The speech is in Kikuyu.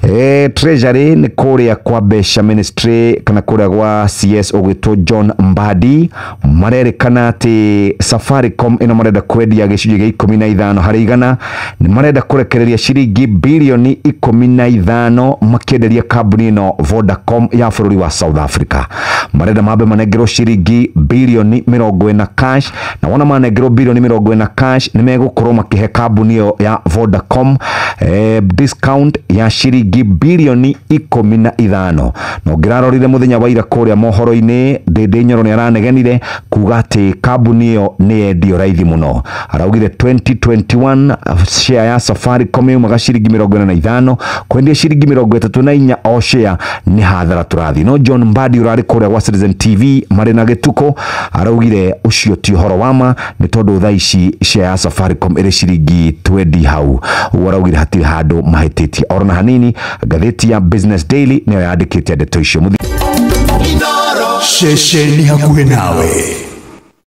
Treasury nĩ kũrĩa kwa mbeca ministry kana kũrĩa gwa CS ũgwĩtwo John Mbadi, marerĩkana atĩ Safaricom ĩno marenda kwendia gĩcunjĩ gĩa 15%. Nĩ marenda kũrekereria ciringi bilioni 15 makĩenderia kambuni ĩno Vodacom ya bũrũri wa South Africa. Marenda mambe manengerwo ciringi bilioni 40 cash, na wona manengerwo bilioni 40 cash, nĩ megũkorwo makĩhe kambuni ĩyo ya Vodacom discount ya ciringi bilioni 15. Na ũngĩrarorire mũthenya wa ira kũrĩa mohoro-inĩ, Ndĩndĩ Nyoro nĩ aranegenire kuga atĩ kambuni ĩyo nĩ yendio raithi mũno. Araugire 2021 share ya Safaricom yumaga ciringi 45, kwendia ciringi 34 o share nĩ hathara tũrathiĩ. No John Mbadi ũrarĩ kũrĩa gwa Citizen TV marĩ na gĩtukũ araugire ũcio ti ũhoro wa ma, nĩ tondũ thaa ici share ya Safaricom ĩrĩ ciringi 20 hau. Ũguo araugire hatirĩ handũ mahĩtĩtie orona hanini. Ngathĩti ya Business Daily nĩyo yandĩkĩte ndeto icio. Ceceni hakuhĩ nawe.